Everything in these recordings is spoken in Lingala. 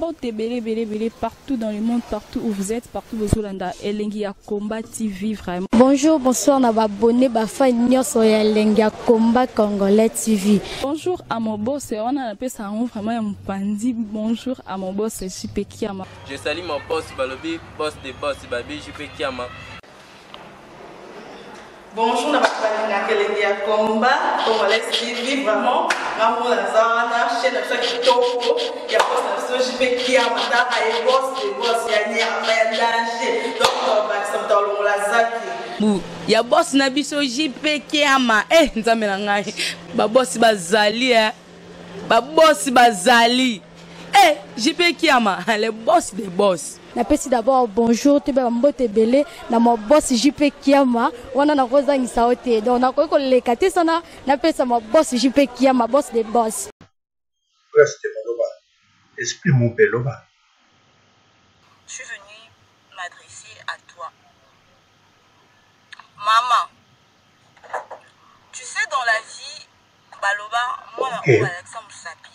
Mbote ebele ebele ebele partout dans le monde, partout où vous êtes, partout bozolanda Elengi ya Combat TV vraiment. Bonjour, bonsoir na ba abonné ba fan nyonso ya Elengi ya Combat Congolais TV. Bonjour à mon boss, on a appelé ça vraiment un pandi. Bonjour à mon boss JP Kiama. Je salue mon boss Balobi, boss des boss Babi JP Kiama. Bonjour na bato balingaka elengi ya combat congolais TV, vraiment ngambo naza wana, chaîne na biso ya kitoko ya boss na biso JP Kiama, taka ye boss de boss ya nyama ya danger, donc tobakisa moto alongola zaki bu ya boss na biso JP Kiama. Eh, nzambe na ngai, babosi bazali, eh. Babosi bazali, eh, JP Kiama, le boss des boss. Napesi d'abord bonjour, toyeba mbote ebele na ma boss JP Kiama wana, nakozangisa yo te, donc nakoki koleka te sana napesa ma boss JP Kiama, boss de boss. Presque maloba esprit mumpe loba. Je suis venue m'adresser à toi. Maman, tu sais, dans la vie, baloba mwana oyo alakisa mosapi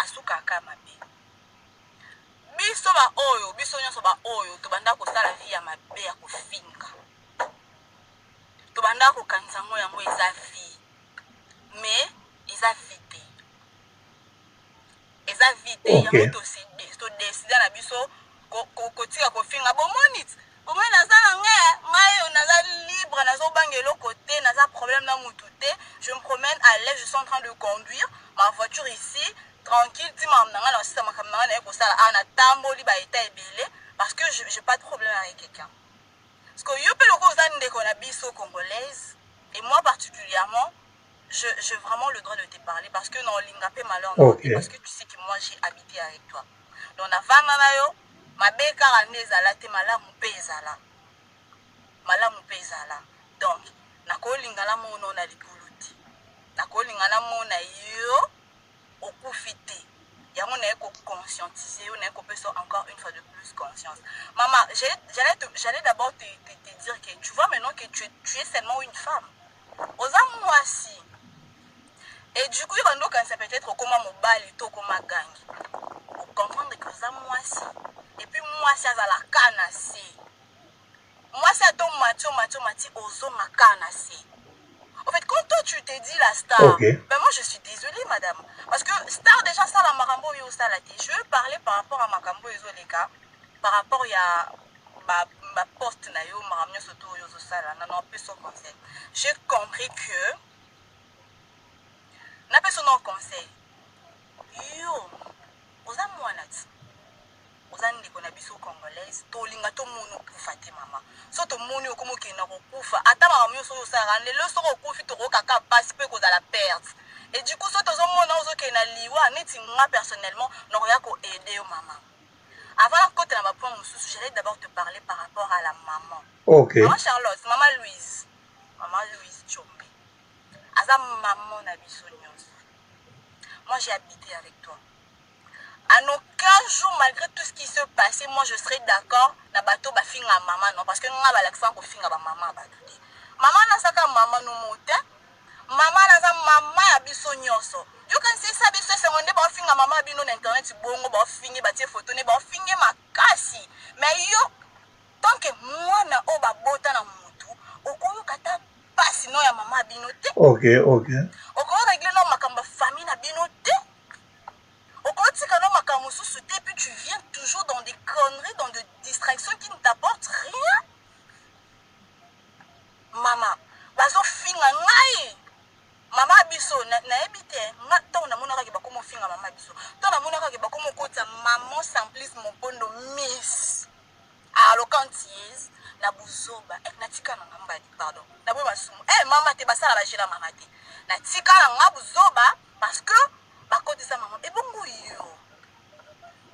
asukaka mabe. Biso baoyo, biso nyonso baoyo tobanda kosala vie ya mabe ya kofinga, tobanda kokanisa yango, yango eza vie, mais eza vie te, eza vie te. Yango todécider na biso kotika kofinga. Bomoni, bomoni, naza na ngai, ngai oyo naza libre, nazobanga eloko te, naza problème na mutu te. Je me promène à l'aise, je suis en train de conduire ma voiture ici tranquille, ti makambo na ngai na osisa, makambo na ngai naye kosala awa, natamboli baeta ebele parce que j'ai pas de problème avec quelqu'un. Parce que yo mpe loko oza ndeko na biso congolaise, et moi particulièrement, j'ai vraiment le droit de te parler parce que naolinga mpe malheur na te, parce que tu sais que moi, j'ai habité avec toi, donc navanda na yo, mabe kaka nde ezala te, malamu mpe ezala, malamu mpe ezala. Donc nakolinga namona na likolo te, nakolinga namona yo okufi te. Yango naye koconscientiser yo, naye kopesa encore une fois de plus conscience. Mama, j'allais d'abord te dire que tu vois maintenant que tu es seulement une femme, oza mwasi, et du coup yo bando okanisa peut-être okoma mobali to okoma gangi, ocomprendre que oza mwasi. Et puis mwasi azalaka na se, mwasi ata omati, omati, omati, ozongaka na se. En fait, quand toi tu te dis la star, ben moi je suis désolée, madame, parce que star déjà ça la makambo yo sala te. Je veux parler par rapport à makambo ezoleka, par rapport ya ba ba poste na yo, makambo nyonso to oyo ozosala na napesa conseil. J'ai compris que napesa no conseil, yo oza mwana ti, oza ndeko na biso congolaise, tolinga tomoni okufa te. Mama, so tomoni okoma okenda kokufa, ata makambo nyonso oyo osalaka lelo, soki okufi tokokaka mpasi mpe kozala perte. Et du coup, so tozomona ozokende na liwa, neti nga personnellement nakoya koaider yo, mama. Avant nakota na bapoint mosusu, j'allais d'abord te parler par rapport à la maman. Mama Charlotte, mama Louise, mama Louise Tshombe aza maman na biso nyonso. Moi, j'ai habité avec toi. En aucun jour, malgré tout ce qui se passait, moi je serais d'accord na bato bafinga mama, non, parce que nga balakisa kofinga bamama bato te. Mama nazaka mama no mo te, mama naza mama ya biso nyonso. Yokanisi esa biso esengo nde baofinga mama bino na internet bongo, baofinge, batie foto nde baofinge makasi. Mais yo, tant que mwana oyo babota na motu, okoyoka ata mpasi no ya mama bino te. Okorégler no makambo ya famille na bino te, okotika no makambo mosusu te, puis tu viens toujours dans des conneries, dans des distractions qui ne t'apportent rien. Mama, bazofinga ngai mama biso, nayebi te. Nga ntango namonakaki bakoma ofinga mama biso, ntango namonakaki bakoma okotisa maman Simplice Mobondo, Miss Alokantiese na buzoba, eh, natika na nga mbadi, pardon, naboyi masumu, eh, mama te, basala bagela mama te, natika na nga buzoba parce que bakotisa mama ebongo. Yo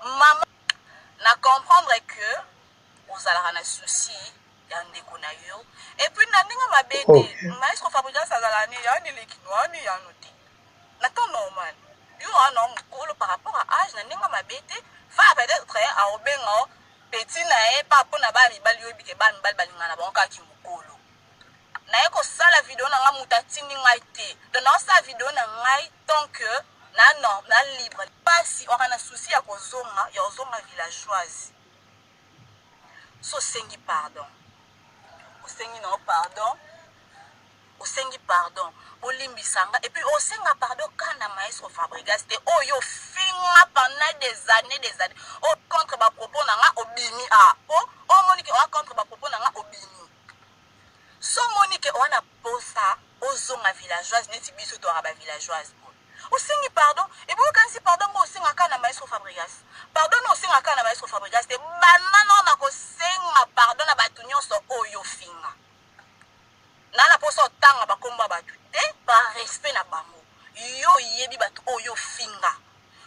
mama, na comprendre que ozalaka na souci ya ndeko na yo, et puis na ndenge mabe te. Maestro Fabrigas azalaka ni yani leki no ani yano te na temps normal. Yo wana mokolo par rapport à âge, na ndenge mabe te, fa peut-être aobenga petit na ye pa mpona bana mibali. Oyebi ke bana mibali balingana na bango kaka mokolo. Naye kosala video na ngai, moto atindi ngai te, donc naosala video na ngai tant que Na non, na libre. Pasi oka na souci ya kozonga, ya ozonga villageoise. So osengi pardon. Osengi na pardon. Osengi pardon. Bolimbisa nga et puis osenga pardon kanda maestro Fabregas te oyo finga pendant des années des années. O contre ba propos na nga obimi ah. Po omoni ke oa contre ba propos na nga obimi. So omoni ke oa na posa ozonga villageoise neti biso toaka ba villageoise boye. Osengi pardon et puis okanisi pardon ngo osenga kaka na maestro Fabregas. Pardon no osenga kaka na maestro Fabregas te banda nao na kosenga pardon na bato nyonso oyo ofinga. Na na posa otanga bakombo ya bato te par respect na bango. Yo oyebi bato oyo ofinga.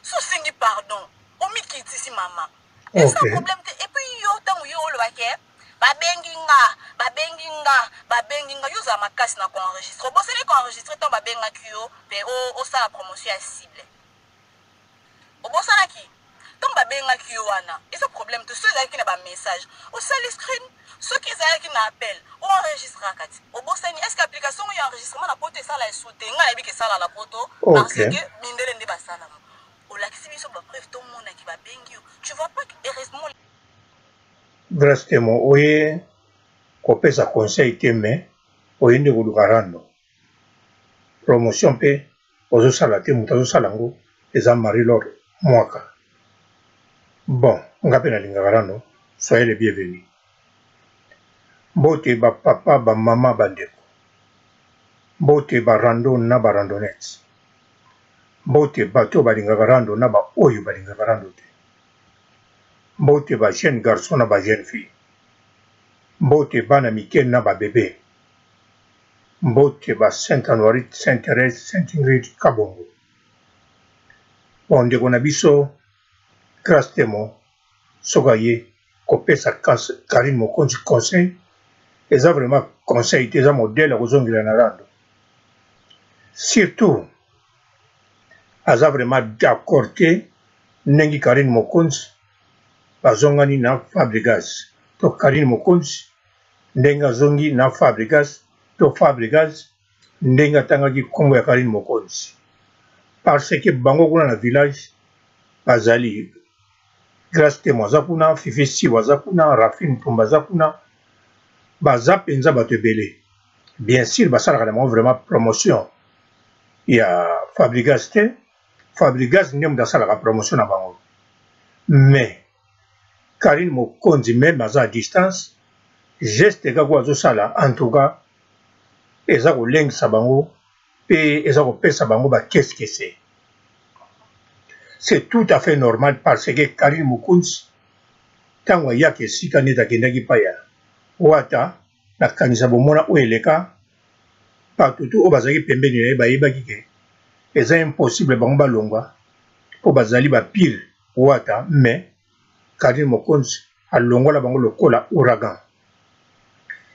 So osengi pardon omikitisi mama. Eza problème te et puis yo ntango yo oloba ke babengi nga babengi nga babengi nga yo ozala makasi na koenregistre obosani koenregistre ntango babengaki yo mpe osala promotion ya cible obosanaki ntango babengaki yo wana eza problème te soki ezalaki na bamessage osali screen soki ezalaki na appel oenregistraka ti obosani est ce que application oyo ya enregistrement na poto esala esu te ngai nayebi ke esala na poto parce que mindele nde basalama olakisi biso bapreuve tomonaki babengi yo tu vois pas que heureusement. Grace Temo oye kopesa conseil te mais oye nde koluka rando. Promotion mpe ozosala te moto azosala yango eza Marie Laure Mwaka. Bon nga mpe nalingaka rando soyez le bienvenu. Mbote ba papa ba mama ba ndeko. Mbote ba rando na ba randonnette. Mbote bato oyo balingaka rando na ba oyo balingaka rando te. Mbote ba jeune garçon na ba jeune fille. Mbote bana mike na ba bebe. Mbote ba Saint Anuarite, Saint Therèse, Saint Ingrid Kabongo. Bon ndeko na biso Grace Temo soki aye kopesa Carine Mokonzi conseil eza vraiment conseil te eza modèle ya kozongela na rando. Surtout aza vraiment d'accord te ndenge Carine Mokonzi bazongani na Fabregas to Carine Mokonzi ndenge azongi na Fabregas to Fabregas ndenge atangaki nkombo ya Carine Mokonzi parce que bango kuna na village bazali Grace Temo aza kuna, Fifi Siwa aza kuna, Raphine Ntumba aza kuna, baza mpenza bato ebele. Bien sûr basalaka na bango vraiment promotion ya Fabregas te, Fabregas nde moto asalaka promotion na bango mais Carine Mokonzi meme aza à distance geste kaka oyo azosala en tout cas eza kolengisa bango mpe eza kopesa bango ba keskese c'est tout à fait normal parce que Carine Mokonzi ntango ayaka esika neti akendaki epai ya Wata nakanisa bomona oyo eleka bato tu oyo bazalaki pembeni na ye bayebaki ke eza impossible bango balongwa mpo bazali ba pire Wata mais Carine Mokonzi alongola bango lokola ouragan.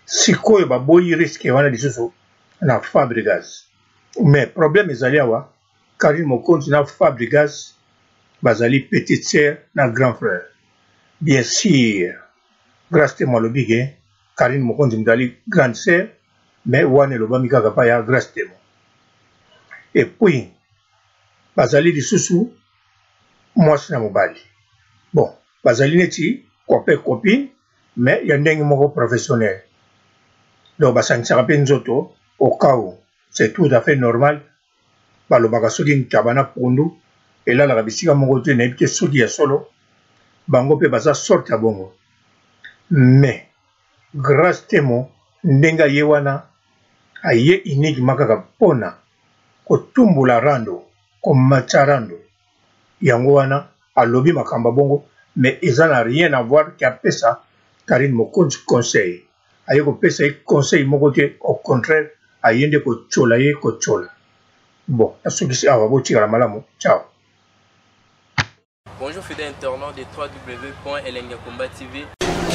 Sikoyo baboyi risque wana lisusu na Fabregas. Mais problème ezali awa Carine Mokonzi na Fabregas bazali petite sœur na grand frère. Bien sûr Grace Temo alobi ke Carine Mokonzi moto ali grande sœur mais wana elobami kaka pa ya Grace Temo. Et puis bazali lisusu mwasi na mobali bon bazali neti copain copine mais ya ndenge moko professionnel donc basangisaka mpe nzoto au cas où c'est tout à fait normal balobaka soki ntaba na pondu elalaka bisika moko te nayebi te soki ya solo bango mpe baza sorte ya bongo mais Grace Temo ndenge aye wana aye uniquement kaka mpona kotumbola rando komatisa rando yango wana alobi makambo ya bongo mais eza na rien à voir ke apesa Carine Mokonzi conseil aye kopesa ye conseil moko te au contraire aye nde kotyola ye kotyola bon nasukisi awa botikala malamu ciao. Bonjour fidèles internautes de www.elengiyakomba TV.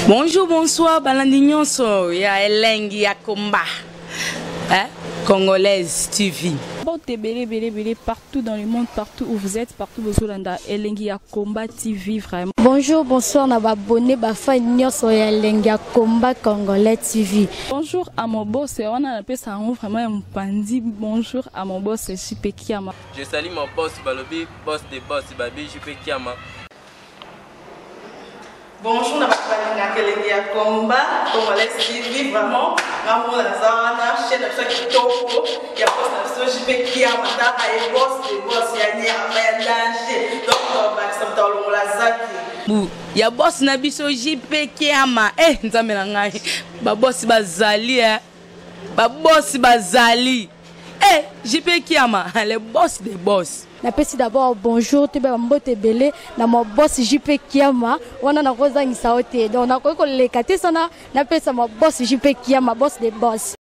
Bonjour, bonsoir, balandi nyonso ya Elengi ya Komba. Hein? Congolaise TV. Bambote ebele ebele ebele partout dans le monde, partout où vous êtes, partout bozolanda Elengi ya Combat TV vraiment. Bonjour, bonsoir na ba abonné ba fan nyonso ya Elengi ya Combat Congolais TV. Bonjour à mon boss, wana napesa yango vraiment ya mopandi. Bonjour à mon boss JP Kiama. Je salue mon boss balobi boss de boss babi JP Kiama. Bonjour na bato balingaka elengi ya combat congolais TV, vraiment nga moko naza wana, chaîne na biso ya kitoko ya boss na biso JP Kiama, taka ye boss de boss ya nyama ya danger, donc tobakisa moto alongola zaki bu ya boss na biso JP Kiama. Eh, nzambe na ngai, babosi bazali eh. Babosi bazali eh, JP Kiama, le boss des boss. Napesi d'abord bonjour toyeba bambote ebele na ma boss JP Kiama, wana nakozangisa yo te, donc nakoki koleka te sana napesa ma boss JP Kiama, boss de boss.